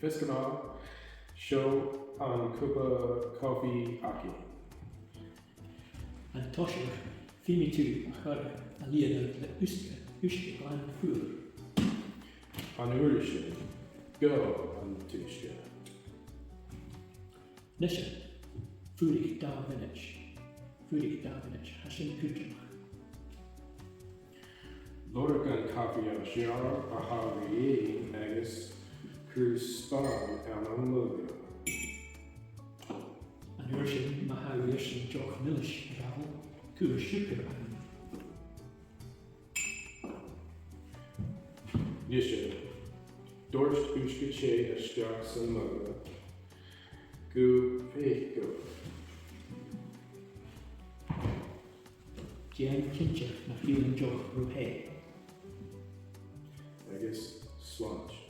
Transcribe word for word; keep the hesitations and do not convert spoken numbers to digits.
Is gnàth, seo an cupa cofaidh agaibh. An toiseach, feumaidh tu a chur a lìonadh le uisge, uisge glan fuar. An uair sin, gabh an t-uisge. Nise, fuirich dà mhionaid. Fuirich dà mhionaid, tha sin cudromach. Lorg an cofaidh as fheàrr a tha ri fhèin agus cuir spàin ann am muga. An uair sin, ma tha thu airson deoch milis a ghabhail, cuir siùcar ann. Nise, dòirt uisge teth a-steach san muga gu faiceallach. Dèan cinnteach nach eil an deoch ro theth. Agus slàinte.